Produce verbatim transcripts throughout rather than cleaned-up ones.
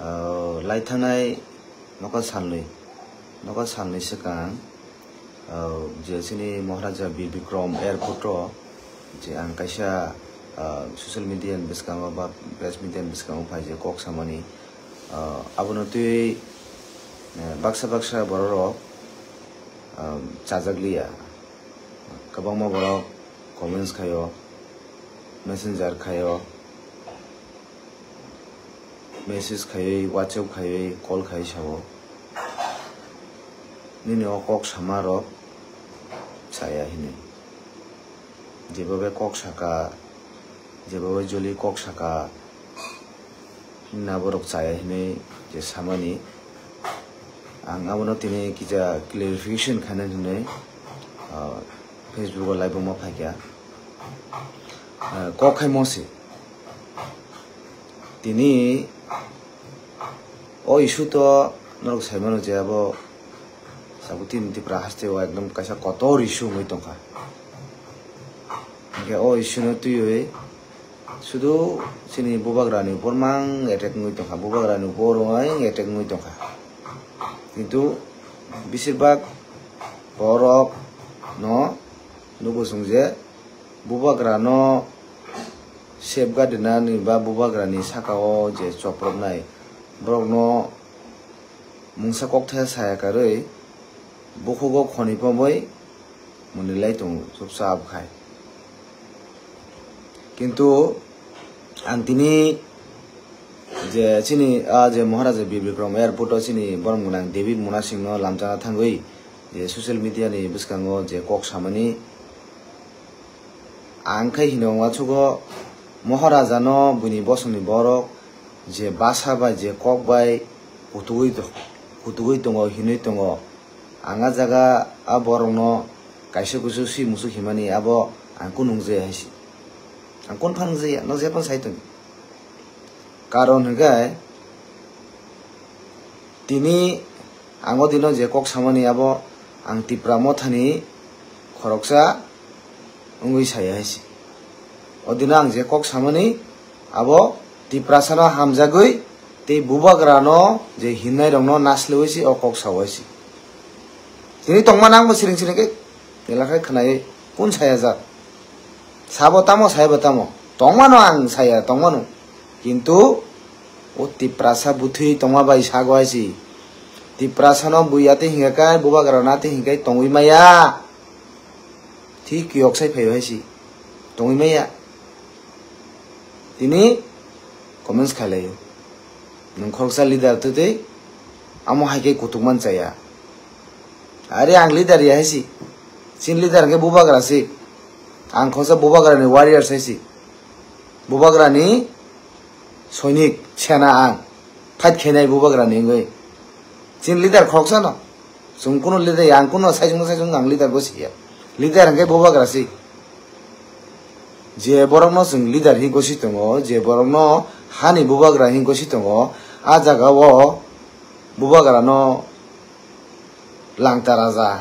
Ah, lai thangnai nokha salnwi, nokha salnwi swkang, ah, je chini Maharaja Bir Bikram Airport o je ang kaisa, ah, social media ni bwskango ba press media ni bwskango phai je kok samani, ah, abono twi, eh, baksa baksa borok rok, ah, chajak liya. Kwbangma borok comments khaio, messenger khaio, message khaiwi, WhatsApp khaiwi, call khaiwi sao, "Nini o kok sama rok chaya," hinwi. Jeba bai kok saka, jeba bai joli kok saka, hinna borok chaya hinwi je samani. Ang abono tini kisa clarification khaina hinwi, ah, Facebook o live wngma phaikha. Ah, kok khaimo se. Tini o issue to norok saimano je abo sabuk tini Tripura haste o ekdom kaisa kotor issue wngwi tongkha. Hingke o issue no twiwi sudu chini bubagrani upor mang attack wngwi tongkha, bubagrani upor mang attack wngwi tongkha. Kintu besirbak borok no nugo chwng je bubagra no safeguard rwnani ba bubagra ni saka o je chopropnai borok no mungsa kokthai saya karwi bukhugo khoni pomwi mwnwi lai tongo chukcha abo khai. Kintu ang tini je chini a je Maharaja Bir Bikram Airport o chini borom gwnang David Munasing no lamchana thangwi je social media ni bwskango je kok samani, ang khai hino uansukgo Maharaja no buini bosongni borok je basa bai je kok bai kutugwi to-, kutugwi tongo hinwi tongo. Ang a jaga a borokno kaisa kusu si musuk himani abo ang kunu nungjaya hai se. Ang kunu phan nungjaya, no je phano sai tong. Karon hwnkhe tini ang o dino je kok samani abo ang Tipra mothani khoroksa wngwi saya hai se. O dino ang je kok samani abo Tiprasano hamjagwi tei bubagrano je hinnairokno nasliwi se o kok sao hai se. Tini tongmani ang bo siring siring khe elakhai khwnaiwi kun saya jak. Sabo tamo, saya bo tamo. Tongmano ang saya, tongmano. Kintu o Tiprasa bwthwi tongma bai sago hai se. Tiprasano bui atwi hingka khe, bubagrano atwi hingka khe tongwi maya. Thik kiyok sai phaio hai se. Tongwi maya. Tini comments khailai. Nwng khoroksa leader twtwi amo hai khe kutuk man chaya. Are ang leader ya hai se. Chini leader hwnkhe bubagra se. Ang khoroksa bubagrani warriors hai se. Bubagrani soinik sena ang. Fight khainai bubagrani wngwi. Chini leader khoroksa no. Chwng kunu leader ya, ang kunu saisung saisung ang leader gosi ya. Leader hwnkhe bubagra si. Je borokno chwng leader hi gosi tongo, je borokno hani bubagra hi gosi tongo, a jaga o bubagrano langta raja,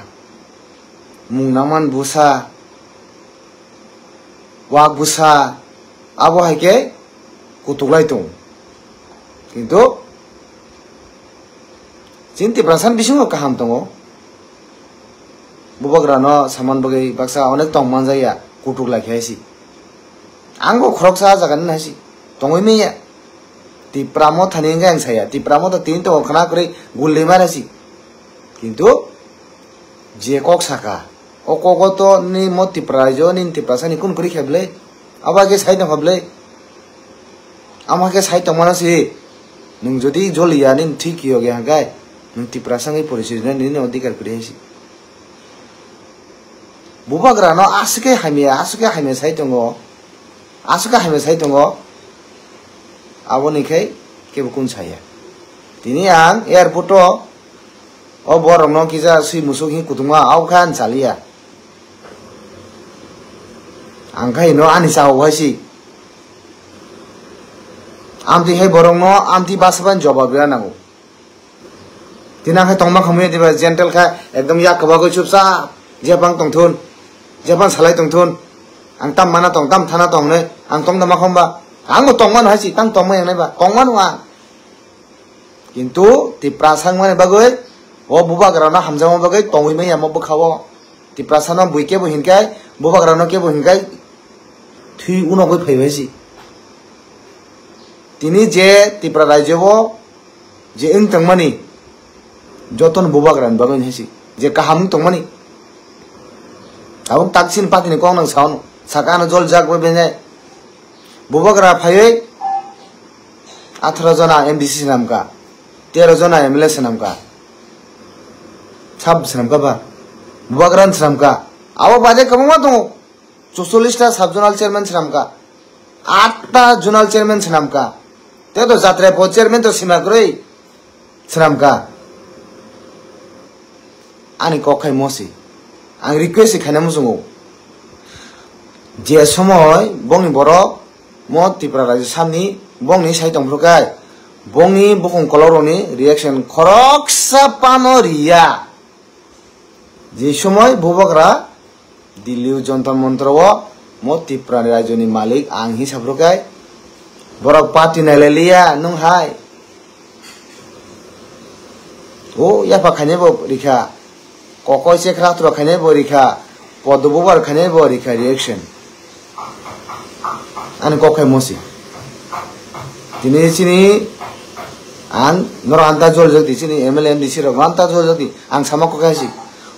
mung nangman bwsa, wak bwsa, abo hai khe kutuk lai tongo. Kintu chini Tiprasa ni bisingo kaham tongo. Bubagra no saman bagwi baksa onek tong manjak ya, kutuk lai khe hai se. Ang bo khoroksa ah jaga ni hai se. Tongwi manya. Tipra motha ni wngkhe ang saya. Tipra motha tini tongo khna kwrwi gulli mara se. Kintu je kok saka, o kogo to ni mo Tipra raijo ni Tiprasa ni kun kwrwi khe bwle? Abo khe sai tongkha bwle? Amo khe sai tongmano se, nwng jodi joliya nini thwi kiyok ya hwnkhe, nwng Tiprasa wngwi porichoi rwnani nini odhikar kwrwi hai se. Bubagrano aswk khe hamya, aswk khe hamya sai tongo, aswk khe hamya sai tongo, aboni khe kebo kun saya. Tini ang airport o, o borokno kisa swi musuk hi kutungma, abo khe ani chaliya. Ang khe ino ani chao hai si. Amtwi hai borokno amtwi basa bai jobab rwna nango. Tini ang khe tongma khamwi diba gentle kha, ekdom yak kwbagwi chupchap, jephang tongthun, jephang salai tongthun. Ang tam mana tong, tam thana tong hinwi ang tong da ma khomba. Ang bo tongmano hai si, tang tongma yang nai ba, tongmano ang. Kintu Tiprasa wngmani bagwi o bubagrano hamjakma bagwi tongwi manya omo bwkhao. Tiprasano bui kebo hinkai, bubagrano kebo hinkai thwi unogwi phaibai si. Tini je Tipra rajyo o je wng tongmani jotono bubagrani bagwi hai si, je kaham wng tongmani. Tabuk tak chini party ni kok nang sao no, saka ano jol jak bai benai. Bubagra phaiwi atharo jona M D C swnamkha, tero jona M L A swnamkha, sab swnamkha ba, bubagra swnamkha. Abo baade kwbangma tongo, chuchollish ta sub zonal chairman swnamkha, aat ta zonal chairman swnamkha, tei to jatra po chairman to sima kwrwi swnamkha. Ani kok khai mosi. Ang request se khaina muchungo. Je somoi bongni borok mo Tripura rajyo samni bongni sai tongphuru kai, bongni bukhung kolok rokni reaction khoroksa pano riya. Je somoi bubagra Delhi o Jantar Mantar o mo Tripura rajyoni malik ang hinwi saphuru kai, borok party nailai liya nwng hai. O yapha khainai bo rikha, kokoi chekra tura khainai bo rikha, podo bubar khainai bo rikha reaction. Ani kok khai mosi. Tini chini ang norok anta jol jodi chini M L A M D C rok anta jol jodi ang sama kok khai si.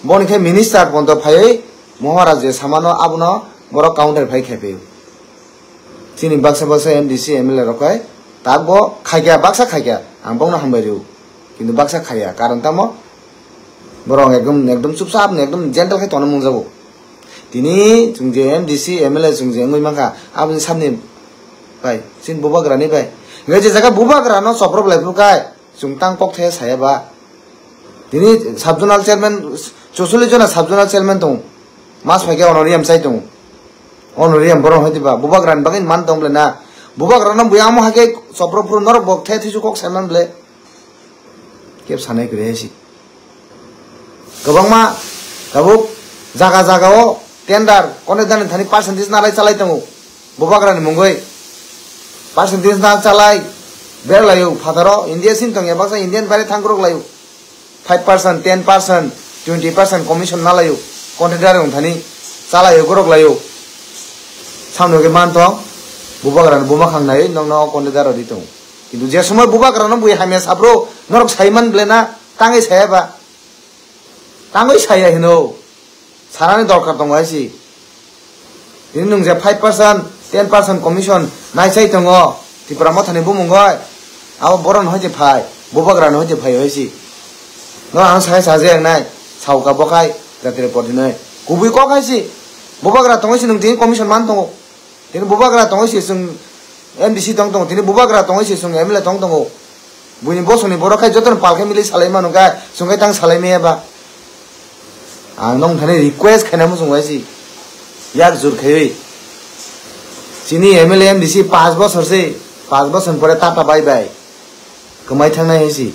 Boni khai minister ponto phaiwi Mohara je samano abono borok counter phai khai phaio. Chini baksa baksa M D C M L A rok hai tak bo khaikya, baksa khaikya, ang bokno hambai rw. Kintu baksa khaiya, karon tamo borok ekdom, ekdom chupchap ni ekdom gentle khai tongna mungjago. Tini chwng je M D C M L A chwng je wngwi mankha, aboni samni bai, chini bubagrani bai. Hingke je jaga bubagrano choprop lai phuru kai, chwng tang kok thaya saya ba. Tini sub zonal chairman, chuchollish jona sub zonal chairman tongo. Mas phaikhe honorarium chai tongo. Honorarium borok hai diba, bubagrani bagwi man tong ble na. Bubagrano buya amo hai khe chopro phuru norok bo the thisu kok saiman ble. Kep sanai kwrwi hai si. Kwbangma tabuk jaga jaga o tender, kono dani thani percentage nalai chalai tongo. Bubagrani mungwi percentage na chalai berlaio phataro India sini tongya baksa Indian bare thangkurok laio. Five percent, ten percent, twenty percent commission nalaio, contractor wng thani chalaio, gorok laio. Samno khe manthok, bubagrano buma khang nai nokno o contractor rodi tongo. Kintu je somoi bubagrano bui hamya sapro norok sai man ble na, tangwi saya ba? Tangwi saya hino. Sanani dorkar tongo hai si. Tini nwng je five percent, ten percent commission naichai tongo Tipra Mothani bumung bai. Abo borok no hoite phai, bubagra no hoite phai hai si. No ang sai saje ang nai, sauka bokhai, jatire pordinoi. Kubui kok hai si. Bubagra tongoi si nwng tini commission man tongo. Tini bubagra tongoi si chwng M D C tong tongo, tini bubagra tongoi si chwng M L A tong tongo. Buini bosongni borok khai jotono pal khai milwi salai mano kha, chwng khai tang salai maya ba. Ang nong thani request khaina muchung bai si. Yak jur khaiwi. Chini M L A M D C paanch bosor se, paanch bosor pore tata bai bai. Kwmai thangnai hai si.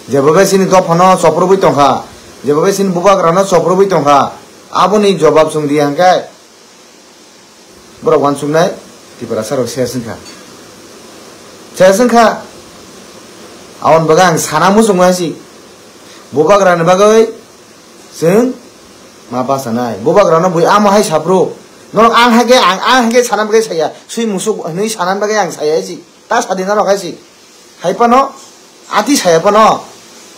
Jebo bai chini dophano choprobwi tongkha, jebo bai chini bubagrano choprobwi tongkha. Aboni jobab chwng di hangkhe. Borok wansuknai Tiprasa rok ses wngkha. Ses wngkha. Aboni bagwi ang sana muchungo hai si. Bubagra ni bagwi chwng ma bachanai. Bubagra no bui amo hai sapro. Norok ang hai khe, ang, ang hai khe sana bagwi saya. Sui musuk hinwi sana bagwi ang saya hai si. Ta sadi norok hai si. Hai phano ati saya phano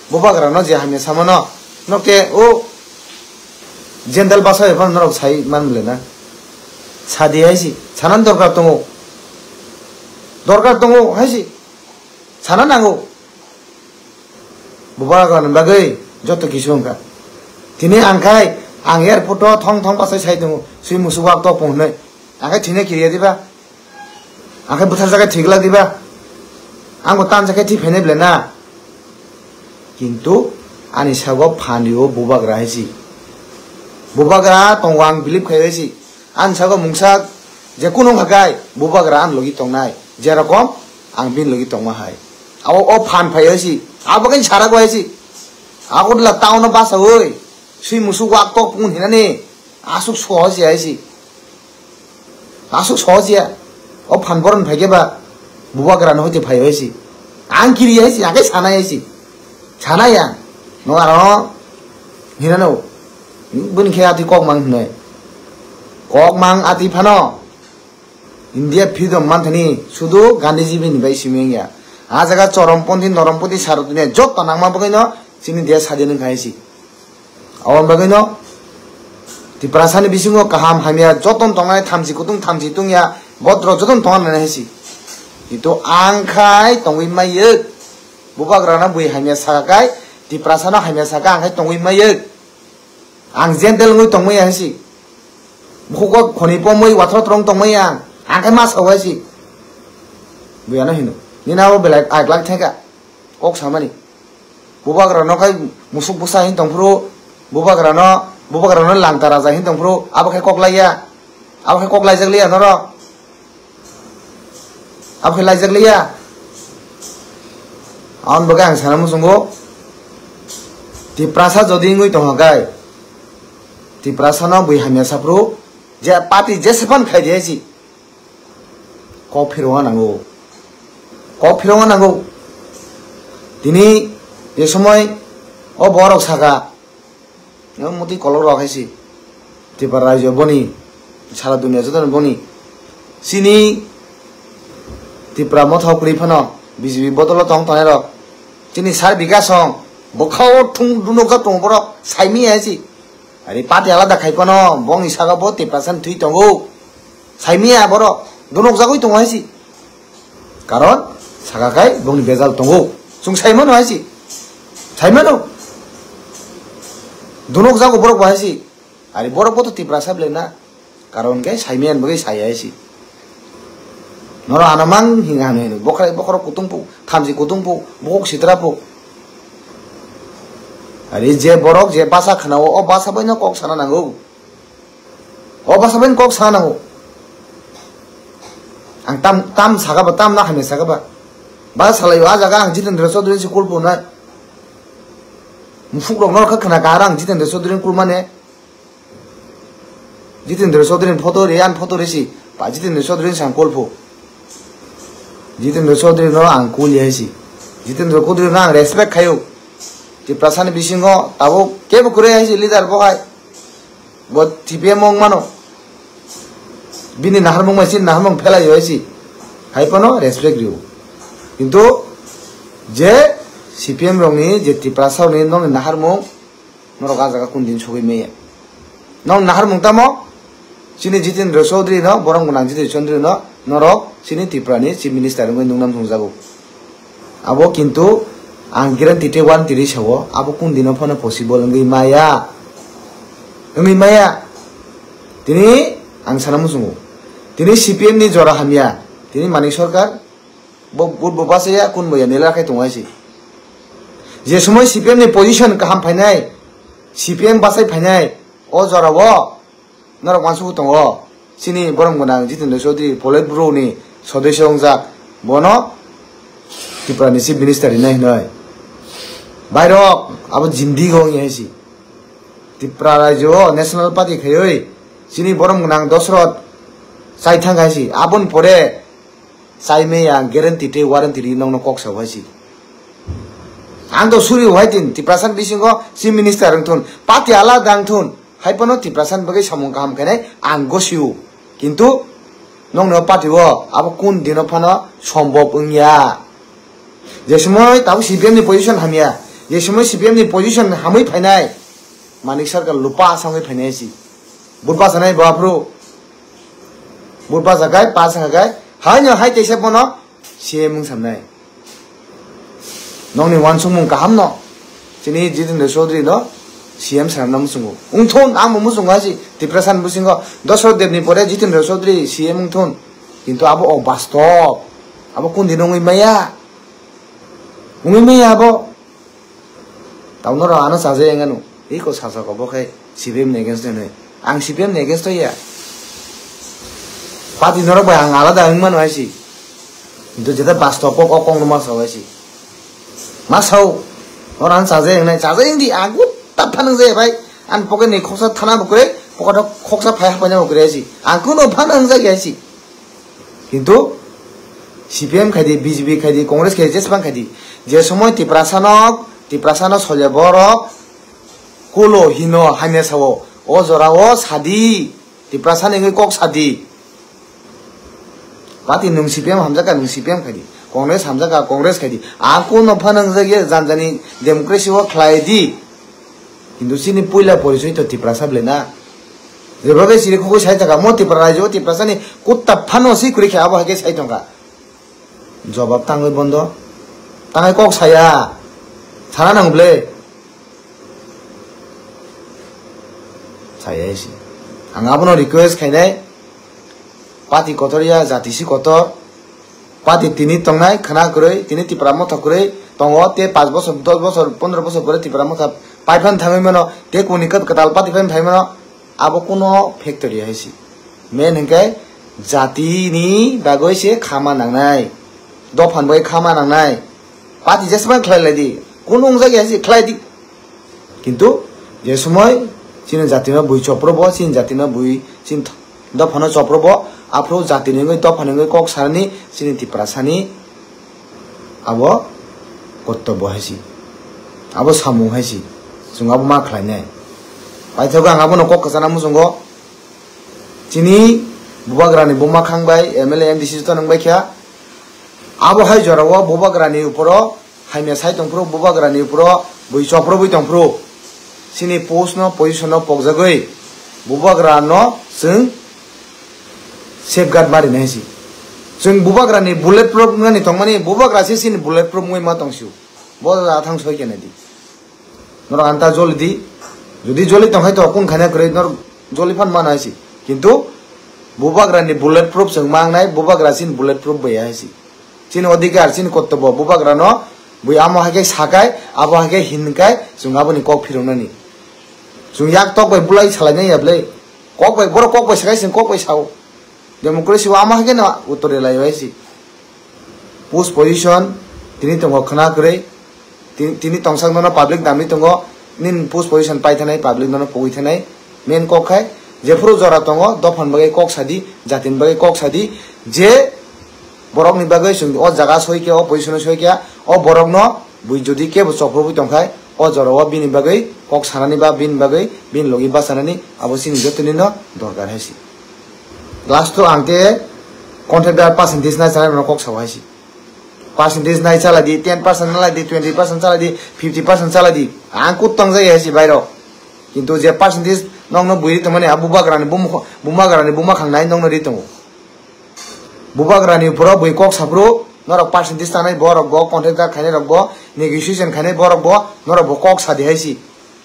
bubagra no je hamya samano, no ke o jendal basa hai phano norok sai man bole na. Sadi hai si, sanan dorkar tongo. Dorkar tongo hai si. Sana nango. Bubagra ni bagwi joto kisu wngkha. Tini ang khai, ang airport o thong thong basa sai tongo. Sui musuk wak tok pung hinwi. Ang khai thina kiriya diba? Ang khe bwthar jaga thwi glak diba? Ang bo tan jaga thwi phainai ble na. Kintu ani sago phan rio bubagra hai si. Bubagra tongo ang believe khai hai si. Ani sago mungsa je kunu wngkha kai bubagra ani logi tongnai. Jerokom ang bini logi tongma hai. Abo o phan phai hai si. Abo khe sara go hai si. Agartala town o basa oi. Sui musuk wak tok pung hinani. Asuk sohoj ya hai si. Asuk sohoj ya. O phan boron phai khe ba bubagra no hoite phai hai si. Ang kiri hai si, ang khe sanai hai si. Sanai ang. No aro hinano. Bini khe ati kok mang hinai. Kok mang ati phano. India freedom manthani sudu Gandhiji bini bai simi wngya. A jaga chorom ponthi, norom ponthi, saro dunia joto nangma bagwino chini desh sadin wngkha hai si. Aboni bagwino Tiprasani bisingo kaham hamya joton tongnai, thamchi kutung thamchi tungya, bodro joton tongna nai hai si. Kintu ang khai tongwi mayek. Bubagrano bui hamya saka kai, Tiprasano hamya saka ang khai tongwi mayek. Ang gentle wngwi tongmaya hai si. Bukhugo khoni pomwi wathro throng tongmaya ang. Ang khe ma sao hai si. Buyano hino. Nini abo belai aglak theka. Kok samani. Bubagrano khai musuk bwsa hin tongphuru. Bubagrano, bubagrano langta raja hin tongphuru. Abo khai kok laiya. Abo khai kok laijak liya norok. Abo khe laijak liya. Aboni bagwi ang sana muchungo. Tiprasa jodi wngwi tongkha kai. Tiprasano bui hamya saphuru. Je party jesa phan khai di hai si. Kok phirongna nango. Kok phirongna nango. Tini je somoi o borok saka. Yang muti kolok rok hai si. Tipra rajyo boni. Sara dunia joto boni. Sini Tipra mothok kwrwi phano B J P bodolo tong tongnai rok. Chini sar bikasong. Bwkhao thung dunukjak tongo borok. Saimi hai si. Ari party alada khai phano bongni saka bo Tiprasa thwi tongo. Saimiya borok. Dunukjagwi tongo hai si. Karon saka khai bongni bejal tongo. Chwng saimano hai si. Saimano. Dunukjago borok bo hai si. Ari borok bo to Tiprasa belai na. Karon khe saimiyan bagwi sai hai si. Noro ano mang hinga hino hino. Bokrai bokhorok kutung pu, thamchi kutung pu, bukhuk sitra pu. Ari je borok je basa khwnao, o basa bai no kok sana nango. O basa bai no kok sana nango. Ang tam, tam saka ba, tam na hamya saka ba. Ba salai o a jaga ang Jitendra Chaudhary si kulpu na. Mufuk rok no kha khna ka ang Jitendra Chaudhary kulmane. Jitendra Chaudhary ni photo ri, ang photo ri si. Pa Jitendra Chaudhary ni sang kulpu. Jitendra Chaudhary no ang kuli hai si. Jitendra Chaudhary no ang respect khayo. Tiprasa ni bisingo tabuk kebo kwrwi hai si leader bo hai. Bo T P M wng mano. Bini naharmung bai chini naharmung phelai hai si. Hai phano respect rio. Kintu je C P M rokni je Tiprasa rokni nokni naharmung norok a jaga kun din sogwi maya. Nok naharmung tamo? Chini Jitendra Chaudhary no, borom gwnang Jitendra Chaudhary no, norok chini Tripura ni Chief Minister wngwi nungnam thungjago. Abo kintu ang guarantee tei warranty ri sao, abo kun dino phano possible wngwi maya. Wngwi maya. Tini ang sana muchungo. Tini C P M ni jora hamya. Tini Manik Sarkar bo, bo, bo bachaya kun boya nela khai tongo hai si. Je somoi C P M ni position kaham phainai, C P M bachai phainai, o jora o norok uansukgwi tongo. Chini borom gwnang Jitendra Chaudhary, Politburo ni sodosyo wngjak, bono Tripura ni Chief Minister rinai hinoi. Bairok, abo jimdi go wngya hai si. Tripura rajyo o National Party khaiwi, chini borom gwnang Dosrot chai thang hai si. Aboni pore Chai maya guarantee tei warranty ri nokno kok sa hai si. Ang to suri hai tin, Tiprasa bisingo Chief Minister wng thun, party alada wng thun, hai phano Tiprasa bagwi samung kaham khainai ang gosio. Kintu nokni o party o abo kun dino phano sombop wngya. Je somoi tabuk C P M ni position hamya, je somoi C P M ni position hamwi phainai, Manik Sarkar lupa asangwi phainai si. Budba sanai bo aphuru. Budba sakai, pa sangkai. Haino hai teisa bono C M wng samnai. Nokni uansukmung kaham no. Chini Jitendra Chaudhary no C M sanamna muchungo. Wng thun, ang bo muchungo hai si. Tiprasa ni bisingo Dosrot Deb ni pore Jitendra Chaudhary C M wng thun. Kintu abo o bastob. Abo kun din wngwi maya. Wngwi maya abo. Tauno rok ano chajai wngano. Iko sasako bo khe C P M ni against hinwi. Ang C P M ni against ya. Party norok bai ang alada wng mano hai si. Kintu jeta bastob kok o kok no ma sao hai si. Ma sao. Oro ano chajai wngnai. Chajai wngdi. Ang gutta phanang jaya bai. Ang pocket ni khoksa thana bo kwrwi. Pocket o khoksa phai hapaina bo kwrwi hai si. Ang kuno phanang jaya hai si. Kintu C P M khai di, B J P khai di, Congress khai di, jesbang khai di. Je somoi Tiprasa no, Tiprasa no solya borok kulo hino hamya sao. O jora o sadi, Tiprasa ni wngwi kok sadi. Party nwng C P M hamjaka, nwng C P M khai di. Congress hamjaka, Congress khai di. Ang kuno phano wngjak ya, janjani democracy o khlai di. Kintu chini puila porisoi to Tiprasa ble na. Jebra bai siri khogwi sai thaka, mo Tipra rajyo, Tiprasa ni kutta phano si kuri khe abo hai khe sai thangka. Jobab tangwi bondo. Tangai kok saya. Sana nang ble. Saya isi. Ang abono request khainai. Party kotor ya, jati si kotor. Party tini tongnai, khna kwrwi, tini Tipra motha kwrwi tongo, te panch bosor, dos bosor, pondro bosor pore Tipra motha pai phan thangwi mano, te kuni kwt-, kwtal party pai phai mano, abo kuno factory hai si. Main hwnkhe jati ni bagwi se khama nangnai, dophan bai khama nangnai, party jesma khlai lai di, kuno wngjak ya si khlai di. Kintu je somoi chini jatino bui chopro bo, chini jatino bui chini th-, dophano chopro bo, aphuru jatini wngwi dophani wngwi kok sanani chini Tiprasani abo kortobbo hai si, abo samung hai si, chwng abo ma khlainai. Paithago ang abono kok kwchana muchungo, chini Bubagrani buma khang bai M L A, M D C joto nang bai kha, abo hai jorao Bubagrani uporo hamya sai tongphuru, Bubagrani uporo bui choprobwi tongphuru. Chini post no, position no pokjagwi Bubagra no chwng safeguard ma rinai si. Chwng Bubagrani bullet proof wngnani tongmani, Bubagra se chini bullet proof wngwi ma tongsiu. Bo athang soi khe nai di. Norok anta joli di. Jodi joli tong hai to kung khaina kwrwi norok joli phan mano hai si. Kintu Bubagrani bullet proof chwng ma wngnai, Bubagra chini bullet proof bai hai si. Chini odhikar, chini kortobbo, Bubagrano bui amo hai khe sakai, abo hai khe hinkai, chwng aboni kok phiroknani. Chwng yak tok bai bulai salainai ya bwlai? Kok bai, borok kok bai sakai, chwng kok bai sao. Democracy o amo hai khe no uttor rwlai bai si. Post position, tini tongo khna kwrwi, ti-, tini tongsak nono public damwi tongo, nini post position pai thanai, public nono pogwi thanai. Main kok khai, jephuru jora tongo, dophani bagwi kok sadi, jatini bagwi kok sadi, je borokni bagwi chwng o jaga soi khe, o position o soi khe, o borokno bui jodi kebo chopropwi tongkhai, o jorao bini bagwi kok sanani ba bini bagwi bini logi bachanani abo chini jotoni no dorkar hai si. Last o ang khe contractor percentage nai chanai rokno kok sao hai si. Percentage nai chala di, ten percent chala di, twenty percent chala di, fifty percent chala di. Ang kut tong jai hai si bairok. Kintu je percentage nokno bui ri tongmani, a Bubagrani bumukho-, Bubagrani buma khangnai nokno ri tongo. Bubagrani uporo bui kok saphuru, norok percentage tanai borok bo, contractor khainai rok bo, negotiation khainai borok bo, norok bo kok sadi hai si.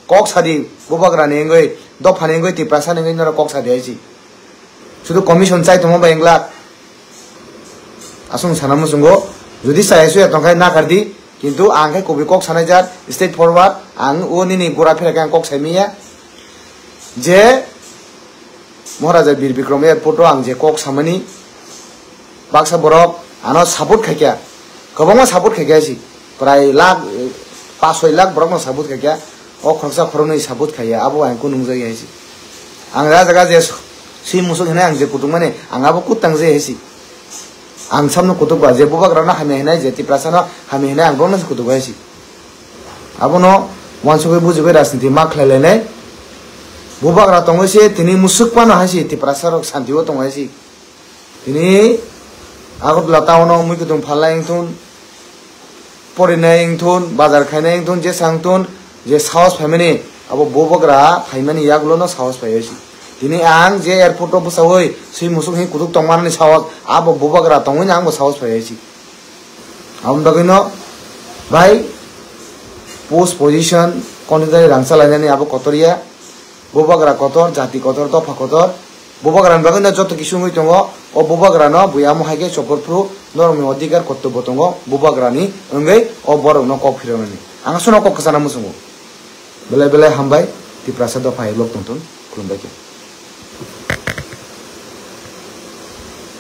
Kok sadi, Bubagrani wngwi, dophani wngwi, Tiprasani wngwi norok kok sadi hai si. Sudu commission chai tongma bai wng glak. Aswng sana muchungo, jodi chaya suya tongkhai nakardi, kintu ang khe kubui kok sanai jat, straight forward, ang o nini gura phira khe ang kok sai manya. Je Maharaja Bir Bikram airport o ang je kok samani, baksa borok ano support khaikha, kwbangma support khaikha si, prai lakh, eh, pash soi lakh borokno support khaikha, o khoroksa khoroknwi support khaiya, abo ang kunu nungjak ya si. Ang ah jaga je swi musuk hinai ang je kutung mani, ang abo kutang je hai si. Ang samno kutuk ba, je Bubagrano hamya hinai, je Tiprasano hamya hinai, ang bono se kutuk ba hai si. Abono uansugwi bujigwi rajniti ma khlai lainai. Bubagra tongwi se tini musuk phano hai si, Tiprasa rok santi o tong hai si. Tini Agartala town o mui kutung phalnai wngthun, porinai wngthun, bazar khainai wngthun, jesa wngthun, je sahos phaimani, abo Bubagra phaimani yagulo no sahos phaiwi si. Tini ang je airport o bwsawi swi musuk hwnwi kutuk tongmanani sahos, abo Bubagra tongwi no ang bo sahos phaiwi si. Aboni bagwi no bai post position, contractor rang chalainani abo kotor ya. Bubagra kotor, jati kotor, dopha kotor. Bubagrani bagwi no joto kisu wngwi tongo. O Bubagrano bui amo hai khe chopor phuru norokni odhikar, kortobbo tongo. Bubagrani wngwi o borokno kok phiroknani. Ang aswkno kok kwchana muchungo. Belai belai hambai, Tiprasa dopha hai lok tongthun. Khulumbai khe.